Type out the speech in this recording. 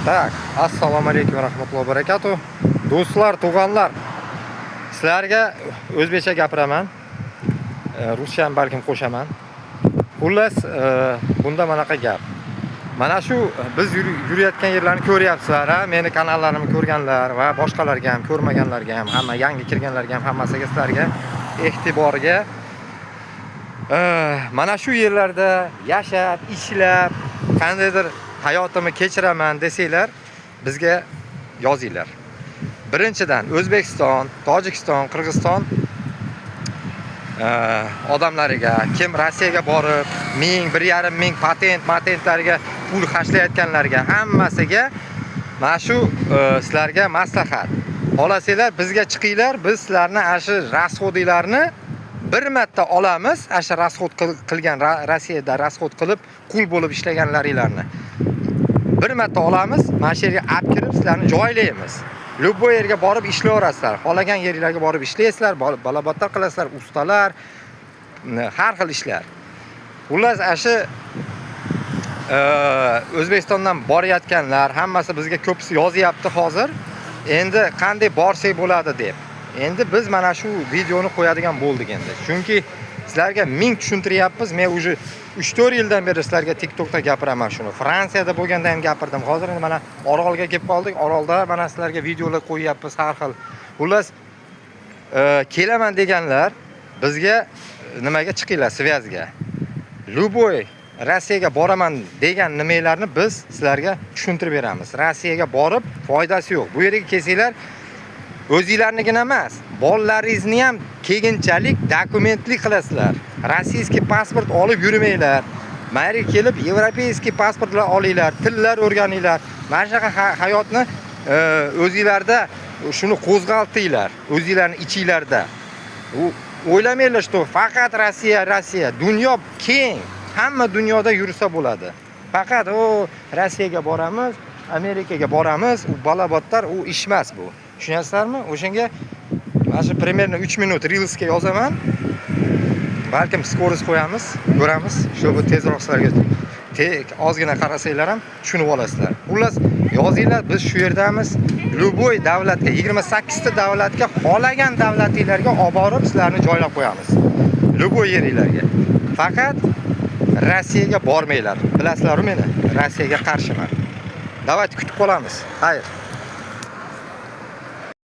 Так, assalomu alaykum va rahmatullohi va barakatuh. Do'stlar, tug'anlar. Sizlarga o'zbekcha gapiraman. Ruscha ham balkim qo'shaman. Xullas, bunda manaqa gap. Mana shu biz yurayotgan yerlarni ko'ryapsizlar, ha? Meni kanallarimni ko'rganlar va boshqalarga ham, ko'rmaganlarga ham, hamma yangi kirganlarga ham, hammasiga, sizlarga e'tiborga mana shu yerlarda yashab, ishlab, qandaydir hayotimni kechiraman desanglar, bizga yozinglar. Birinchidan, O'zbekiston, Tojikiston, Qirg'iziston odamlariga, kim Rossiyaga borib, 1000, 1,5 ming patent, matentlarga pul xarjlayotganlarga, hammasiga mana shu sizlarga maslahat. Xohlasanglar, bizga chiqinglar, biz sizlarni ana shu расход inglarni bir marta olamiz, ana shu расход qilgan, Rossiyada расход qilib, qul bo'lib ishlaganlaringlarni. Bir marta olamiz, mana shu yerga olib kirib sizlarni joylaymiz. Любой yerga borib ishlayverasizlar. Xohlagan yeringlarga borib ishlaysizlar, balabattar qilasizlar, ustalar, har xil ishlar. Xullas, ana shu O'zbekistondan borayotganlar hammasi bizga ko'pisi yozyapti hozir. Endi qanday borsak bo'ladi deb. Endi biz mana shu videoni qo'yadigan bo'ldik endi. Chunki sizlarga ming tushuntiryapmiz. Men уже 3-4 yildan beri sizlarga TikTokda gapiraman shuni. Fransiyada bo'lganda ham gapirdim. Hozir endi mana Orolga kelib qoldik. Orolda mana sizlarga videolar qo'yyapmiz har xil. Xullas, kelaman deganlar bizga nimaga chiqinglar, связь ga. Любой Rossiyaga boraman degan nimalarni biz sizlarga tushuntirib beramiz. Rossiyaga borib foydasi yo'q. Bu yerga kelsanglar, o'zinglarnikini emas, bolalaringizni ham keyinchalik dokumentli qilasizlar. Российский pasport olib yurmanglar. Mana yerga kelib европейский pasportlar olinglar, tillar o'rganinglar. Mana shunaqa hayotni o'zinglarda shuni qo'zg'altinglar, o'zinglarni ichinglarda. U o'ylamanglar, что faqat Rossiya, Rossiya, dunyo keng. Hamma dunyoda yursa bo'ladi. Faqat u Rossiyaga boramiz, Amerikaga boramiz, u balabotlar, u ish emas bu. Tushunyapsizlarmi? O'shanga mana shu примерно 3 minut reelsga yozaman. Balkim скорость qo'yamiz, ko'ramiz. Shu bu tezroq sizlarga ozgina qarasanglar ham tushunib olasizlar. Xullas, yozinglar, biz shu yerdamiz. Любой davlatga, 28 ta davlatga, xohlagan davlatinglarga olib borib sizlarni joylab qo'yamiz. Любой yeringlarga. Faqat Rossiyaga bormanglar. Bilasizlar-ku meni. Rossiyaga qarshiman. Давайте, kutib qolamiz. Xayr.